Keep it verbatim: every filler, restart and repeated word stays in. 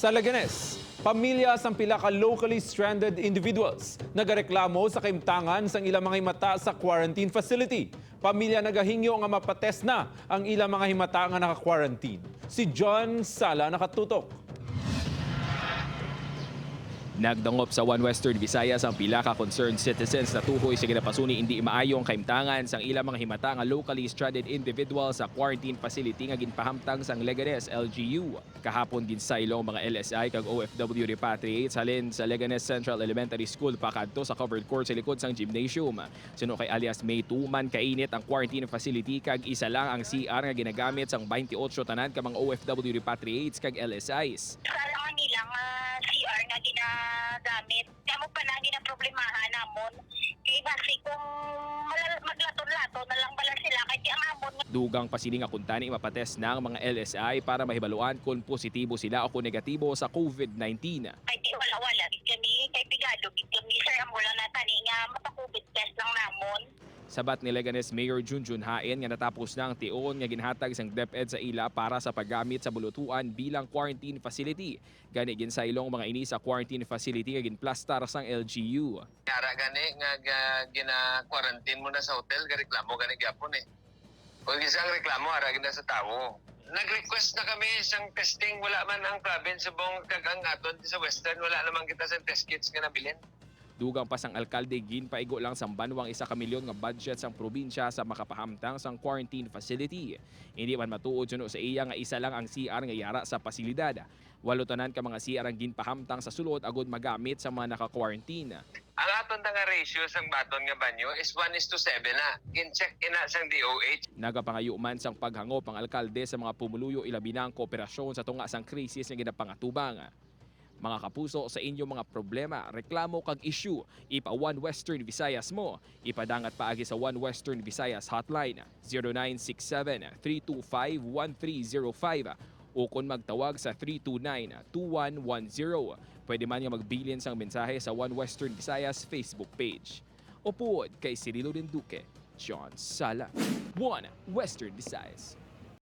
Sa Leganes, pamilya sang pila ka locally stranded individuals nagareklamo sa kahimtangan sang ilang mga himata sa quarantine facility. Pamilya nagahingyo nga mapatest na ang ilang mga himata nga naka-quarantine. Si John Sala nakatutok. Nagdangop sa One Western Visayas ang pila ka concerned citizens natuhoy sa ginapasuni indi maayo ang kahimtangan sang ilang mga himata nga locally stranded individuals sa quarantine facility nga ginpahamtang sang Leganes L G U. Kahapon, ginsaylo ang mga L S I kag O F W repatriates halin sa Leganes Central Elementary School pakadto sa covered court sa likod sang gymnasium. Suno kay alias May two, man kainit ang quarantine facility kag isa lang ang C R nga ginagamit sang twenty-eight tanan ka mga O F W repatriates kag L S Is. Isa lang ang ilang, ah, C R nga ginagamit. Kamo pa na ginaproblemahan namon. Kay basi kung malal-, maglaton-laton na lang bala sila, kay di ang amon nga Dugang pa sini nga kuntani mapatest na ang mga L S I para mahibaluan kon positibo sila o kon negatibo sa COVID nineteen. Kay di wala-wala gid kami, kay pigado gid kami, sir, amo lang na tani nga mapa-COVID test lang namon. Sabat ni Leganes Mayor Junjun Hain nga natapos na ang tion nga ginhatag sang DepEd sa ila para sa paggamit sa bulutuan bilang quarantine facility. Gani, ginsaylo ang mga ini sa quarantine facility nga ginplastar sang L G U. Ara gani nga ga-, gina-quarantine mo na sa hotel, gareklamo gani gyapon eh. Kung isa ang reklamo, ara gid na sa tawo. Nag-request na kami sang testing, wala man ang province subong kag ang aton sa Western, wala naman kita sa test kits nga nabilin. Dugang pa sang alkalde, ginpaigo lang sang banwang isa ka milyon nga budget sang probinsya sa makapahamtang sang quarantine facility. Hindi man matuod suno sa iya nga isa lang ang C R nga yara sa pasilidad. Walo tanan ka mga C R ang ginpahamtang sa sulod agud magamit sa mga naka-quarantine. Ang aton na nga ratio sang baton nga banyo is one is to seven na. Gin-check ina sang D O H. Nagapangayo man sang paghangop ang alkalde sa mga pumuluyo, ilabi na ang kooperasyon sa tunga sang krisis nga ginapangatubang. Mga kapuso, sa inyo mga problema, reklamo kag issue, ipa One Western Visayas mo. Ipadangat paagi sa One Western Visayas hotline, zero nine six seven, three two five, one three zero five, o kon magtawag sa three two nine, two one one zero. Pwede man nga magbilin sang mensahe sa One Western Visayas Facebook page. Upod kay Cirilo Denduque, John Sala, One Western Visayas.